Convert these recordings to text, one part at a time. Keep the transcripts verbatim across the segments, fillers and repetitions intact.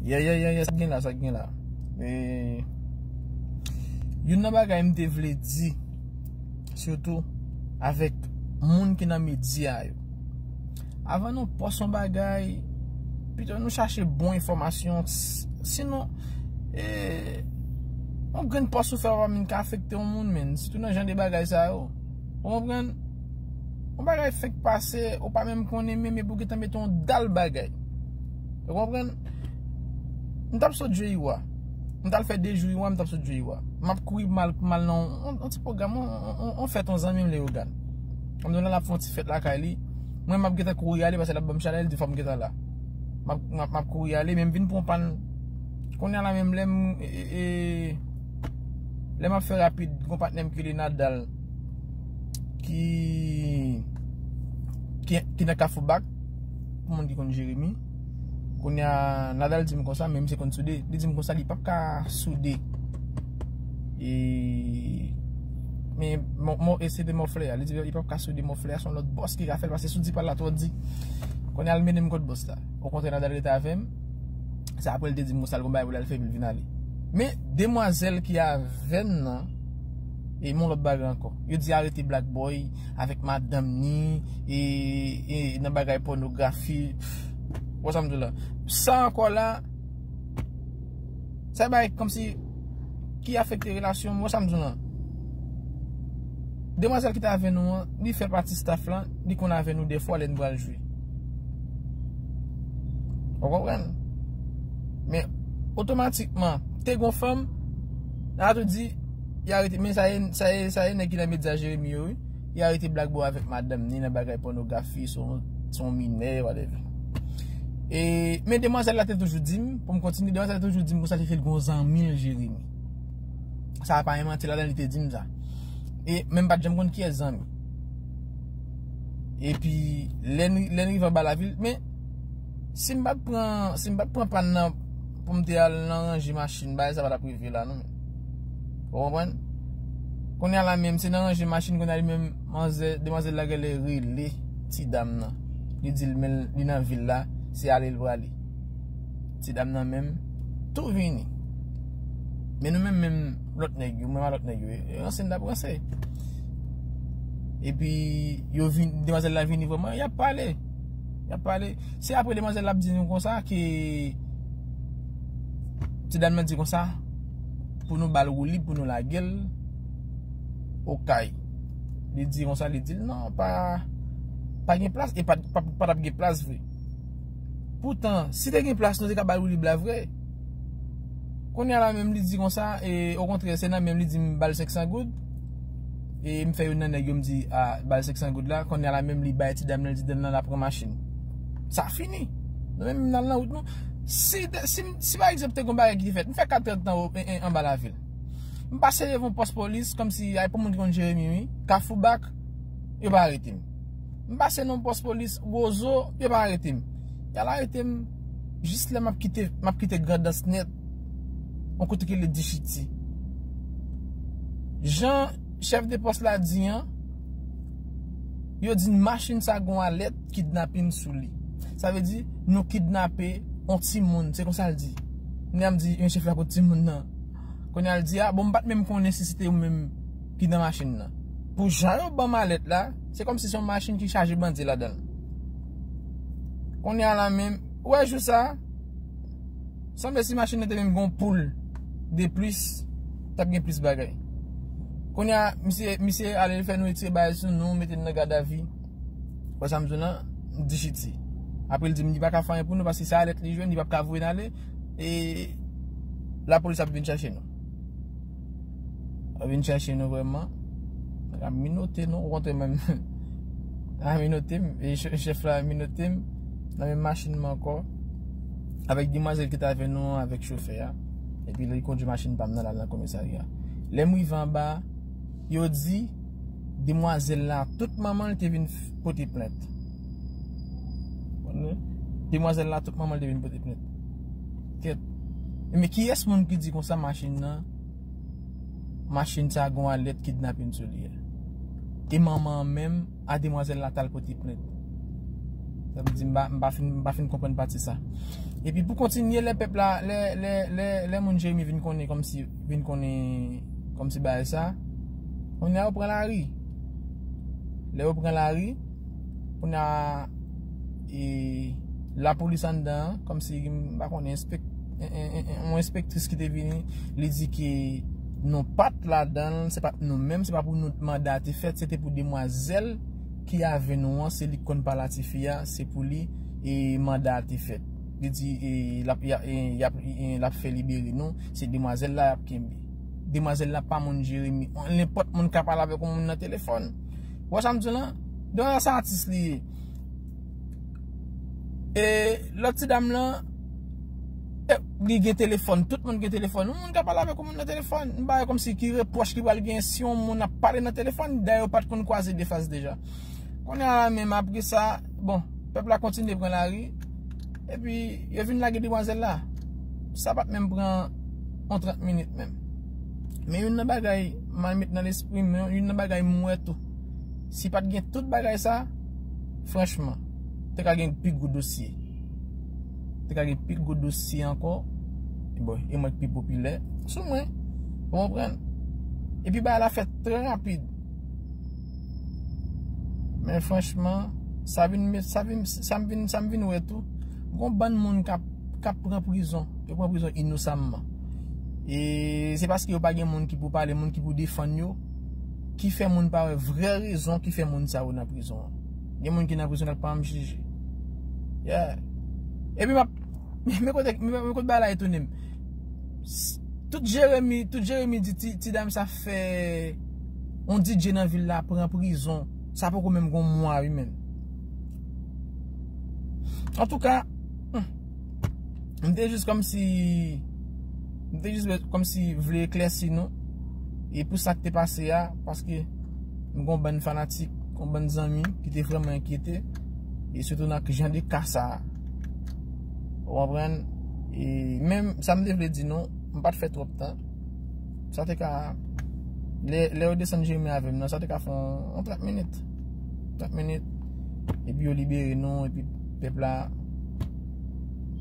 Yeah, yeah, yeah, yeah, sa k gen la, sa k gen la. E, youn nan bagay m te vle di, sitou avèk moun ki nan medya yo. Avan nou pòs yon bagay, pito nou chache bon enfòmasyon. S-, sinon, e, yon grenn pòs ou fè w pa menm ka afekte yon moun, men. Sitou nan jan de bagay sa yo. Ou konprann? Yon bagay fenk pase, ou pa menm konnen menm, epi ou gentan mete yon dal bagay. Ou konprann? M t ap sot jwe Iwa. M t al fè de jou Iwa, m t ap sot jwe Iwa. M ap kouri mal, mal nan yon, yon ti pwogram, yon, yon, yon fèt yon zanmi m Leyogàn. Kòm nou la, l ap fè yon ti fèt lakay li. Mwen, m ap gentan kouri ale, paske l ap ban m chalè, li di fò m gentan la. M ap, m ap, m ap kouri ale, men m vin pran pann. Kounye a la menm, lè m, e, e, e, lè m ap fè rapid, gon patnè m ki rele Nadal, ki, ki, ki nan Kafou Bak, pou moun ki konn Jeremi. Kounye a, Nadal di m konsa, men misye konn soude. Li di m konsa, li p ap ka soude. E, men, mò, mò, e se te mòflè a. Li di, li p ap ka soude mòflè a, se yon lòt bòs ki ka fè l, paske si w di pa l la twò di. Kounye a, l mennen m kot bòs la. Okontrè, Nadal rete avè m. Se apre l te di m konsa, l gon bagay pou l al fè, epi l vin ale. Men, demwazèl ki avè n nan, e yon lòt bagay ankò. Yo di arete Black Boy avèk madanm ni, e, e nan bagay pònografi. Wè sa m di w la. Sa ankò la, sa bay kòmsi ki afekte relasyon m, wè sa m di w lan. Demwazèl ki t avè nou an, li fè pati staff lan, li konn avè nou dèfwa lè n pral jwe. Ou konprann? Men, otomatikman, te gon fanm, nan tou di, y arete, men sa ye, sa ye, sa ye nèg ki nan medya Jeremi yo, wi. Y arete Black Boy avèk madanm ni nan bagay pònografi, se yon, se yon minè, whatever. E, men demwazèl la te toujou di m, pou m kontinye, demwazèl la te toujou di m konsa li fè l gon zanmi l Jeremi. Sa pa yon manti ladan, li te di m sa. E, men m pa t janm konn kiyès zanmi. Epi, lè n, lè n rive anba lavil, men, si m pa t pran, si m pa t pran pann nan, pou m te al nan ranje machin, bagay sa pa t ap rive la, non. Ou konprann? Kounye a la menm, se nan ranje machin, kounye a li menm, manzè, demwazèl la genlè rele ti dam nan. Li di l, men li nan vil la, se ale l prale. Ti dam nan menm, tou vini. Men nou menm, menm lòt nèg yo, menm a lòt nèg yo, e, ranse n t ap ranse. Epi, yo vin, demwazèl la vini vrèman, y ap pale. Y ap pale. Se apre demwazèl la ap di nou konsa ke ti dam nan di konsa, pou nou ba l woulib, pou nou lage l Okay. Li di konsa, li di l, non, pa, pa gen plas, e pa, pa, pa t ap gen plas vre. Poutan, si te gen plas, nou te ka ba l woulib la vre. Kounye a la menm, li di konsa, e, okontrè, se nan menm li di m ba l senk san goud. E m fè youn nan nèg yo, m di, a, ba l senk san goud la. Kounye a la menm, li bay ti dam nan, li di dam nan la pran machin. Sa fini. Nou menm, n al nan wout nou. Si, si, si pa egzanp, te gon bagay ki te fèt, m fè kat trant tan o-, en, en, anba lavil. M pase devan pòs polis, kòmsi, ay, pou moun ki konn Jeremi, wi, Kafou Bak, yo pa arete m. M pase nan pòs polis, Wozo, yo pa arete m. Y al arete m, jis lè m ap kite, m ap kite Grandans nèt, yon kote ki rele Dichiti. Jan chèf de pòs la di an, yo di n machin sa gon alèt kidnapin sou li. Sa vle di, nou kidnape yon timoun, se konsa l di. Kounye a m di, men chèf la kot timoun nan. Kounye a l di, a, bon, m pa t menm konnen si se te ou menm ki nan machin nan. Pou jan yo ban m alèt la, se kòmsi se yon machin ki chaje bandi ladan l. Kounye a la menm, ou wè jou sa, sanble si machin nan te menm gon poul de plis, t ap gen plis bagay. Kounye a, misye, misye ale fè nou retire bagay sou nou, mete n nan gadavi. Wè sa m di w lan, m di Chiti. Apre l di m li pa ka fè anyen pou nou paske se alèt li jwenn, li p ap ka voye n ale. E lapolis ap vin chache nou. Ap vin chache nou vrèman. Ap minote nou, okontrè menm. Ap minote m, e chè-, chèf la minote m. Nan menm machin mwen ankò. Avèk demwazèl ki t avè nou an, avèk chofè a. Epi li kondui machin pa m nan, l al nan komisarya. Lè m rive anba, yo di, demwazèl la, tout manman l te vin f-, pote plent. Konprann? Demwazèl la, tout manman l te vin pote plent. Kèt. Men kiyès moun ki di konsa machin nan, machin sa gon alèt kidnapin sou li a? E manman an menm, a demwazèl la t al pote plent. Sa vle di m pa, m pa fin, m pa fin konprann pati sa. Epi pou kontinye, lè pèp la, lè, lè, lè, lè moun Jeremi vin konnen kòmsi, vin konnen kòmsi bagay sa, kounye a yo pran lari. Lè yo pran lari, kounye a, e, lapolis anndan an, kòmsi, m pa konnen, enspek-, en, en, en, en, yon enspektris ki te vini, li di ke nou pa t ladan l, se pa t nou menm, se pa pou nou manda a te fèt, se te pou demwazèl ki avè nou an, se li k konn pale a tifi a, se pou li, e, manda a te fèt. Li di, e, l ap, y a, e, y ap, e, l ap fè libere nou, se demwazèl la y ap kenbe. Demwazèl la pa moun Jeremi. Nenpòt moun ka pale avèk yon moun nan telefòn. Ou wè sa m di w lan? Donk, sa atis li ye. E lòt ti dam lan, e, li gen telefòn. Tout moun gen telefòn. Yon moun ka pale avèk yon moun nan telefòn. M pa wè kòmsi ki repwòch ki pral gen si yon moun ap pale nan telefòn. Dayè, yo pa t konn kwaze de fas deja. Kounye a la menm, apre sa, bon, pèp la kontinye pran lari. Epi, yo vin lage demwazèl la. Sa pa t menm pran yon trant minit menm. Men youn nan bagay m al met nan lespri m, youn nan bagay m wè tou. Si pa t gen tout bagay sa, franchman, te ka gen pi gwo dosye. Te ka gen pi gwo dosye ankò. E bon, e mwen k pi popilè sou mwen. Ou konprann? Epi bagay la fèt trè rapid. Men franchman, sa vin, sa vin, sa m vin, sa m vin wè tou, gon bann moun k ap, k ap pran prizon. Yo pran prizon inosamman. E se paske yo pa gen moun ki pou pale, moun ki pou defann yo, ki fè moun pa wè vrè rezon ki fè moun sa yo nan prizon an. Gen moun ki nan prizon k ap pa janm jije. Yeah. Epi m ap, men kote, men kote bagay la etone m. S-, tout Jeremi, tout Jeremi di ti, ti dam sa fè yon D J nan vil la pran prizon. Sa poko menm gon mwa wi menm. Antouka, hmm, m te jis kòmsi, m te jis kòmsi vle eklèsi nou. E pou sa k te pase a, paske m gon bann fanatik, gon bann zanmi ki te vrèman enkyete. E sitou nan jan de ka sa a. Ou konprann? E menm sa m te vle di nou, m pa t fè twòp tan. Sa te ka, lè, lè yo desann Jeremi avè m nan, sa te ka fè yon, yon trant minit. Trant minit. Epi yo libere nou, epi pèp la,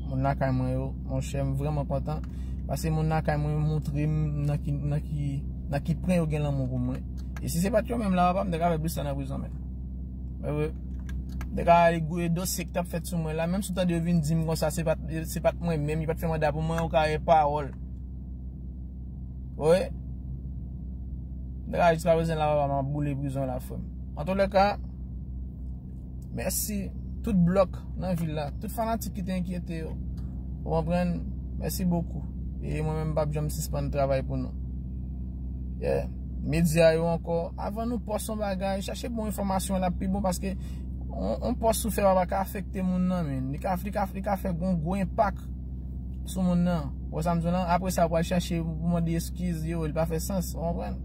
moun lakay mwen yo, monchè, m vrèman kontan. Paske moun lakay mwen yo montre m nan ki, nan ki, nan ki pwen yo gen lanmou pou mwen. E si se pa t yo menm la, papa, m te ka fè plis tan nan prizon menm. Mwen vre. M te ka ale gouye dosye ki t ap fèt sou mwen la, menm si w tande yo vin di m konsa, se pa t, se pa t mwen menm, yo pa t fè manda pou mwen, yo ka gen pawòl. Wi. M te ka jiska prezan la, papa, m ap boule prizon la, frè m. Antoulèka, mèsi tout blòk nan vil la, tout fanatik ki te enkyete yo. Ou konprann? Mèsi bokou. E mwen menm, m p ap janm sispann travay pou nou. Yeah. Medya yo ankò, avan nou pòs yon bagay, chache bon enfòmasyon la pi bon, paske on, on pòs ou fè pa ka afekte moun nan, men. Li ka, li ka, li ka fè gon gwo enpak sou moun nan. Ou wè sa m di w lan? Apre sa, ou pral chache pou mande eskiz, yo, li pa fè sans. Ou konprann?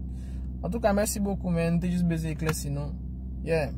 Antouka, mèsi bokou, men. M te jis bezwen eklèsi nou. Yeah.